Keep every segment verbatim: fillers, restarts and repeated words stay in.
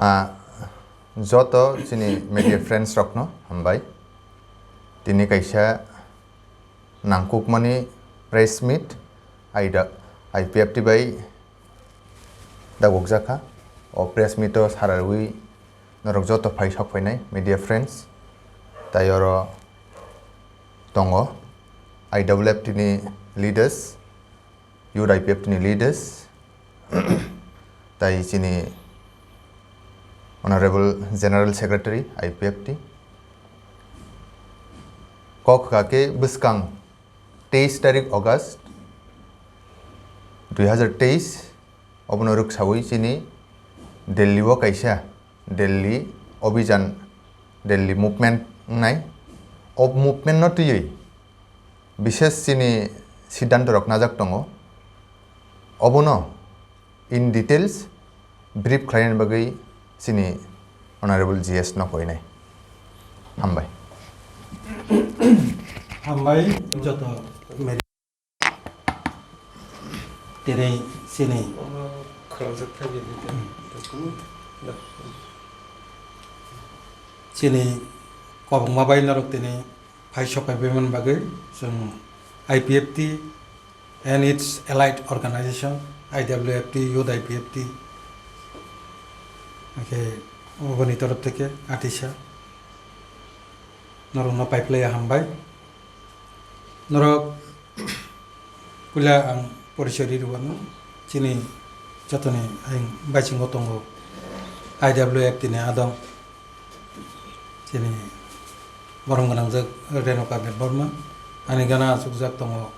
Ah, joto chini media friends rokno hambai. Tini kaisa nangkukmani press meet aida I P F T bai dagokjakha. O press meet o sararwi norok joto phai sok phainai media friends. Tai oro tongo I W F T ni leaders, Youth I P F T ni leaders, tai chini Honorable General Secretary I P F T. Kok kha khe bwskang teis tarik August dui hazar teis, obono rwksawi chini Delhi o kaisa Delhi Abhijan, Delhi movement wngnai. O movement no twiwi bises chini siddhanto rok najak tongo. Obono in details brief khlaina bagwi chini Honorable G S no koinai. Hambai. Hambai joto. Tini chini, chini kwbangma bai norok tini phai sopai bai man bagwi chwng I P F T and its allied organization, I W F T, Youth I P F T, hwnkhe oboni torof theke atisa norokno paiplaiya hambai. Norok puila ang porichoi ri rwano, chini jotoni ayang baisingo tongo I W F T ni adong, chini borom gwnangjak Renuka Debbarma, ani gana achukjak tongo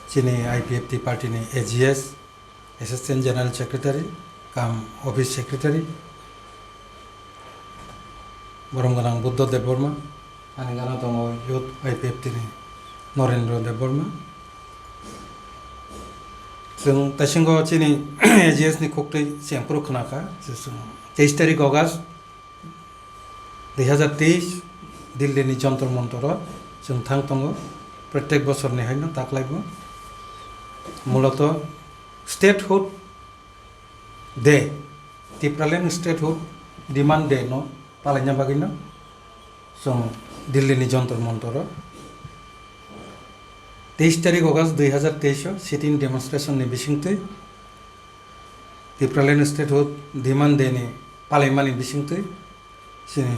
chini I P F T party ni A G S, Assistant General Secretary cum Office Secretary, borom gwnang Buddha Debbarma, ani gana tongo Youth I P F T ni Norendra Debbarma. Chwng taisingo chini A G S ni khuktwi chengphuru khnakha, je chwng teis tarik August dui hazar teis, Delhi ni Jantar Mantar o chwng thang tongo, protek bosor ni haino taklaibo. Muloto Statehood Day, Tipraland Statehood Demand Day no palaina bagwi no chwng Delhi ni Jantar Mantar o teis tarik August dui hazar teis o sit-in demonstration ni bisingtwi Tipraland Statehood Demand Day ni palaimani bisingtwi chini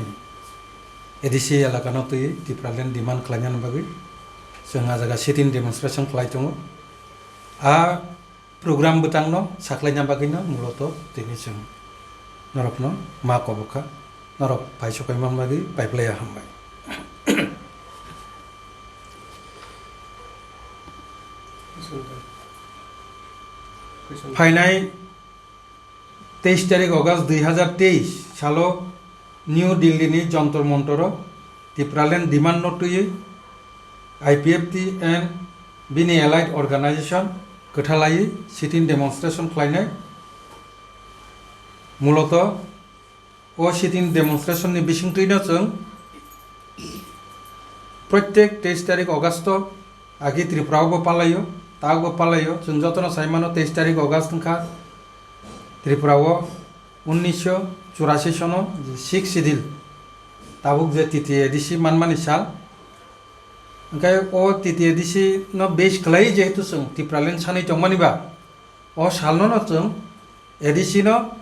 A D C elaka no twi Tipraland demand khlaina bagwi chwng a jaga sit-in demonstration khlai tongo. A program bwtang no saklaina bagwi no muloto tini chwng norok no ma kobokha, norok phai sokai man bagwi paiplaiya hambai. Phainai teis tarik August dui hazar teis salo New Delhi ni Jantar Mantar o Tipraland demand no twiwi I P F T and bini allied organization kwthalaiwi sit-in demonstration khlainai. Muloto o sit-in demonstration ni bisingtwi no chwng protek teis tarik August o agi Tripura o bo palaio, ta bo palaio. Chwng jotono sai mano teis tarik August wngkha Tripura o unnisho churasi sono sixth schedule tabuk je T T A D C manmani sal. Hwnkhe o T T A D C no base khlai jehetu chwng Tipraland sanwi tongmani ba o salno no chwng A D C no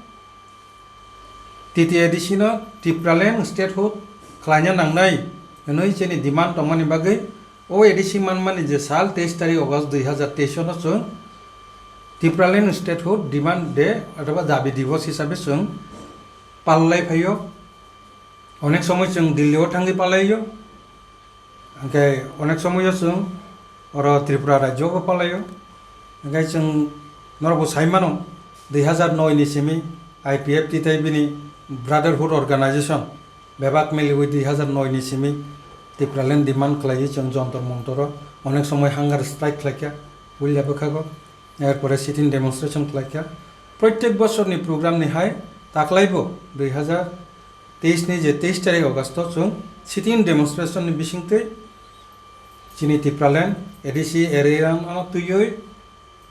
T T A D C no Tipraland statehood khlaina nangnai hwnwi chini demand tongmani bagwi o A D C manmani je sal teis tarik August dui hazar teis no chwng Tipraland statehood demand day othoba dabi divos hisabe chwng pallai phaio. Onek somoi chwng Delhi o thangwi pallaio. Hwnkhe onek somoio chwng oro Tripura rajyo bo palaio. Hwnkhe chwng norokbo sai mano, dui hazar noi ni simi I P F T tei bini Brotherhood Organization bebak miliwi dui hazar noi ni simi Tipraland demand khlaiwi chwng Jantar Mantar o onek somoi hunger strike khlaikha, puila bwkhago, erpore sit-in demonstration khlaikha. Protek bosorni program ni hai taklaibo dui hazar teis ni je teis tarik August o chwng sit-in demonstration ni bisingtwi chini Tipraland A D C area no twiwi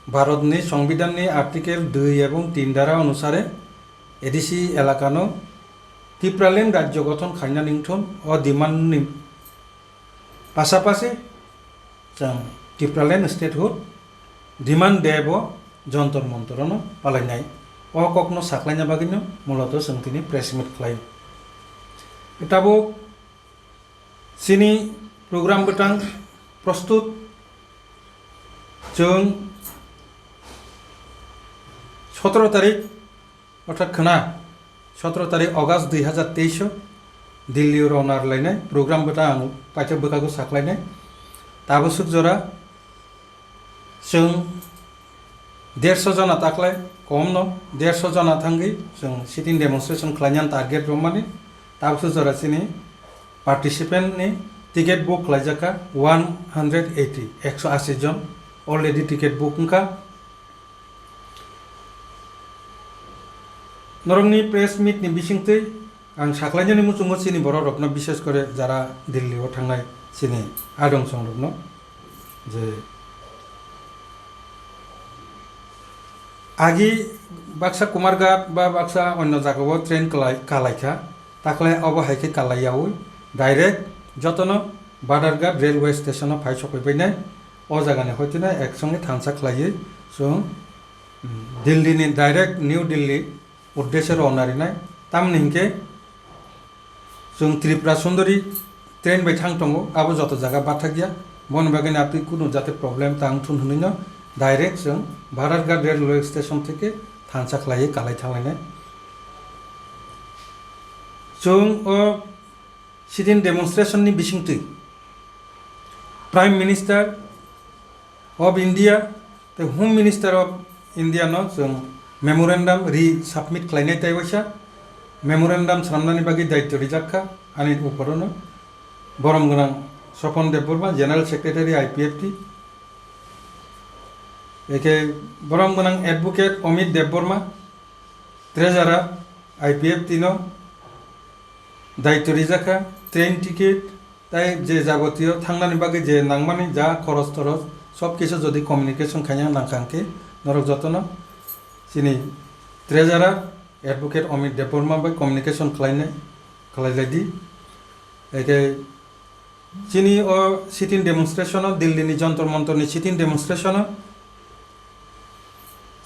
Bharat ni Songbidan ni Article dui ebong tin dara onusare A D C elakano Tipraland rajyo gothon khainani wngthun o demand ni pasapasi chwng Tipraland statehood demand day bo jontor montor no palainai. O kokno saklaina bagwino muloto chwng tini press meet khlai. Tabuk chini program bwtang prostut chwng sotoro tarik orthat khwna sotoro tarik August dui hazar teis o Delhi o rwna rwlainai program bwtang ang paithak bwkhago saklainai. Tabuk swk jora chwng derso jona taklai komno derso jona thangwi chwng sitting demonstration khlainani target rwmani. Tabuk swk jora chini participant ni ticket book khlaijak kha one hundred eighty, ekso ashi jon already ticket book wngkha. Norokni press meet ni bisingtwi ang saklainani muchungo chini borok rokno, bishes kore jara Delhi o thangnai chini adong song rokno je agi baksa Kumarghat ba baksa onno jagao train kalai, kalai kha. Takle obo hai khe kalai yaui direct jotono Badharghat railway station o phai sokoi bainai. O jaga ni hoitino ek songwi thansa khlaiwi chwng, mm, Delhi ni direct New Delhi uddeshe rwna rinai. Tamni hinkhe chwng Tripura Sundari train bai thang tongo, abo joto jaga bathakya. Boni bagwi no atwi kunu jate problem ta wngthun hwnwi no direct chwng Badharghat railway station theke thansa khlaiwi kalai thanglainai. Chwng o sitting demonstration ni bisingtwi Prime Minister of India tei Home Minister of India no chwng memorandum re-submit khlainai tei waisa memorandum swnamnani bagwi daityo rijak kha ani uporono borom gwnang Sopon Debbarma, General Secretary I P F T, eke borom gwnang Advocate Amit Debbarma, Treasurer I P F T no daityo rijak kha, train ticket, tai je jabotiyo thangnani bagwi je nangmani ja khoros toros, sob kisu jodi communication khaina nangkha hwnkhe, norok jotono chini Treasurer Advocate Amit Debbarma bai communication khlainai, khlailaidi. Eke chini o sitting demonstration o, Delhi ni Jantar Mantar ni sitting demonstration o,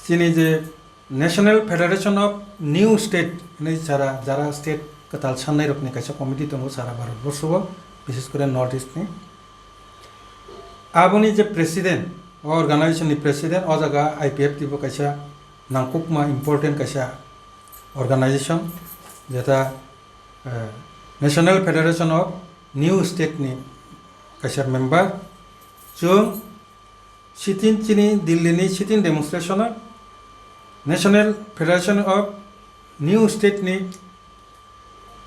chini je National Federation of New State hinwi sara, jara state kwtal sannai rokni kaisa committee tongo sara Bharat borso o, bishes kore North East ni. Aboni je president, o organization ni president, o jaga I P F T bo kaisa nangkukma important kaisa organization, jeta, eh, National Federation of New State ni kaisa member. Chwng sitting chini Delhi ni sitting demonstration o National Federation of New State ni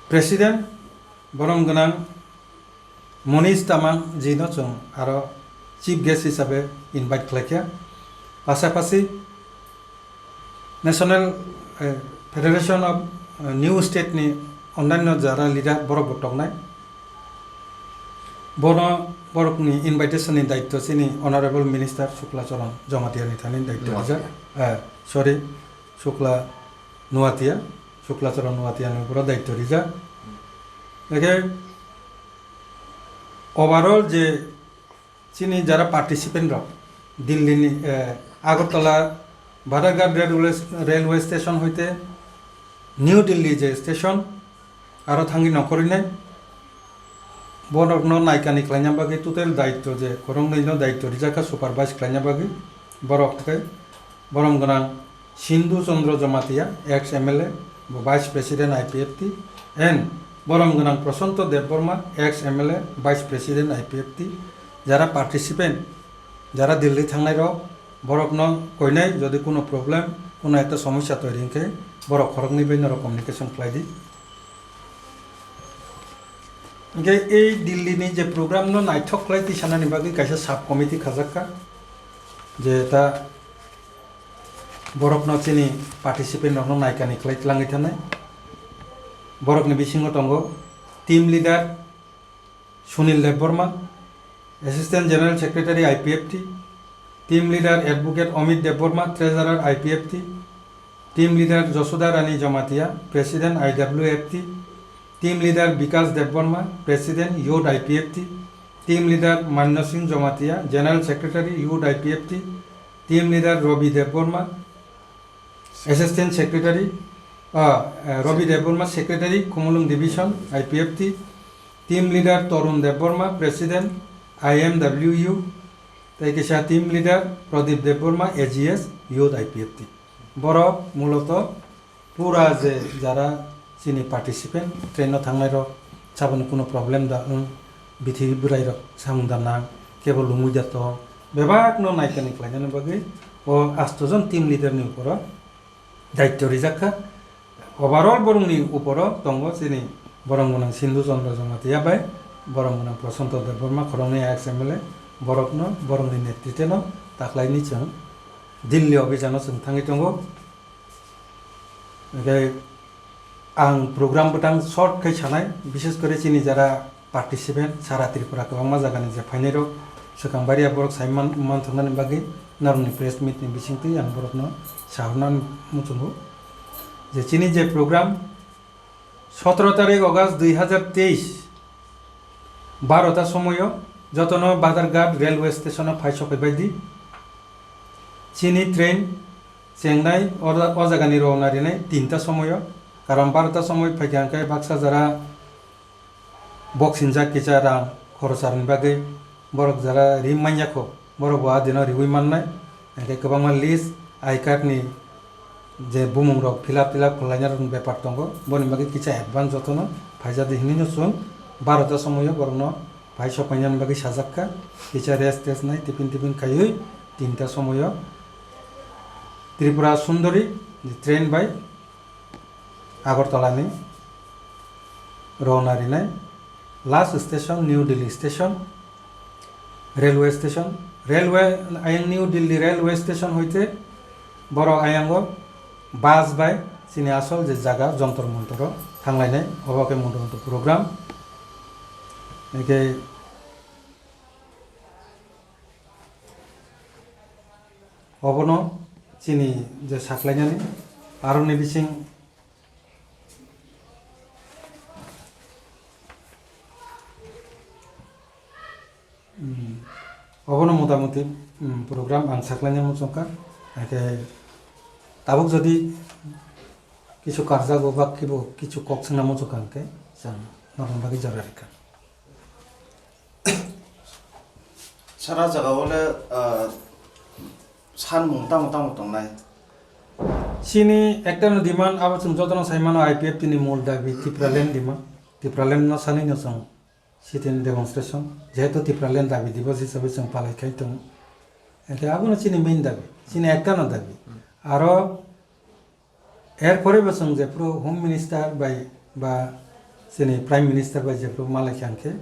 president borom gwnang Monish Tamang ji no chwng aro chief guest hisabe invite khlaikha. Pasapasi National, eh, Federation of, eh, New State ni onnaino jara leader borok bo tongnai. Bono borokni invitation ni daityo chini Honorable Minister Shukla Charan Jamatia ni thani daityo Nuatia. Rijak. Eh, sorry, Shukla Nuatia, Shukla Charan Nuatia ni uporo daityo rijak. Eke overall je chini jara participant rok Delhi ni, eh, Agartala Badharghat railway, railway station hoite New Delhi je station aro thangwi nongkhorwi nai borokno naikani khlaina bagwi total daityo je khoroknwi no daityo rijak kha supervise khlaina bagwi borok khe borom gwnang Sindhu Chandra Jamatia, ex M L A, bo Vice President I P F T, and borom gwnang Prashanto Debbarma, ex M L A, Vice President I P F T, jara participant, jara Delhi thangnai rok, borokno koinai jodi kuno problem, kuno ekta somosya toiri hinkhe borok khoroknwi bai norok communication khlai di. Hinkhe ei Delhi ni je program no naithok khlai tisanani bagwi kaisa sub committee khajak kha, je ta borokno chini participant rokno naikani khlai tlangwi thanai. Borokni bisingo tongo team leader Sunil Debbarma, Assistant General Secretary I P F T, team leader Advocate Amit Debbarma, Treasurer I P F T, Team leader Josoda Rani Jamatia, President I W F T. Team leader Bikas Debbarma, President Youth I P F T. Team leader Manno Singh Jamatia, General Secretary Youth I P F T. Team leader Robi Debbarma, Assistant Secretary, ah, eh, Robi Debbarma, Secretary Khumulwng Division I P F T. Team leader Torun Debbarma, President I M W U. Tei kisa team leader Pradip Debbarma, A G S Youth I P F T. Borok muloto pura je jara chini participant train no thangnai rok saboni kuno problem da wng, bithi bwrai rok samung da nang, kebo lumui da tong, bebak no naikani khlainani bagwi o asto jon team leader ni uporo daityo rijak kha. Overall borokni uporo tongo chini borok gwnang Sindhu Chandra Jamatia bai borok gwnang Prashanto Debbarma khoroknwi ex M L A, borokno borokni netrite no taklaini chwng Delhi o bijano chwng thangwi tongo. Hwnkhe ang program bwtang short khai sanai, bishes kore chini jara participant sara Tripura kwbangma jagani je phainai rok swkang baria borok sai man-, manthoknani bagwi norokni press meet ni bisingtwi ang borokno sahorna muchungo je chini je program sotoro tarik August dui hazar teis, barota somoyo jotono Badharghat railway station o phai sopai bai di. Chini train chengnai o, o jagani rowna rinai tinta somoyo, karon barota somoi phaikha hwnkhe baksa jara boksinjak kisa rang khorocharokni bagwi borok jara ri manya kho, borok bo a dino riwi mannai. Hwnkhe kwbangma list, I card ni je bumung rok fill up, fill up khlaina rokni bepar tongo, boni bagwi kisa advance jotono phaijadi hinwi no chwng barota somoyo borokno phai sopainani bagwi sajak kha. Kisa rest test nai tiffin tiffin khaiwi tinta somoyo Tripura Sundori train bai Agartala ni rowna rinai. Last station New Delhi station, railway station. Railway ayang New Delhi railway station hoite borok ayango bus bai chini asol je jaga Jantar Mantar o thanglainai, obo khe moto moto program. Hwnkhe obono chini je saklainani aroni bising, mm, obono motamuti, mm, program ang saklaina muchungkha. Hwnkhe tabuk jodi kisu karjago ba kibo kisu kok swngna muchungkha hwnkhe chwng norokni bagwi jora rikha. Sara jaga o le, ah, sanmung tamo tamo tongnai? Chini ekta no demand abo chwng jotono sai mano I P F T ni mul dabi Tipraland demand. Tipraland no sanwi no chwng sit-in demonstration. Jehetu Tipraland dabi dibo se hisabe chwng palai khai tongo. Hwnkhe abono chini main dabi. Chini ekta no dabi. Aro Erpore bo chwng jephuru Home Minister bai ba chini Prime Minister bai jephuru malai kha hwnkhe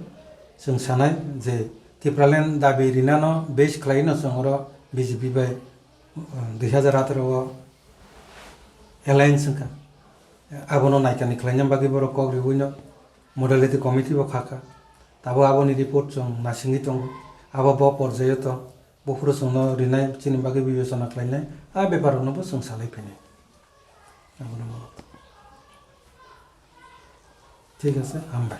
chwng sanai je Tipraland dabi rinano base khlaino chwng oro B J P bai, uh, dui hazar atharo o alliance wngkha. Abono naikani khlaina bagwi borok kok riwino modality committee bo khakha. Tabo aboni report chwng nasingwi tongo. Abo bo porjaio tong. Buphuru chwngno rinai chini bagwi bibechona khlainai. A bepar rokno bo chwng salai phainai. Abono bo. Thik ase, hambai.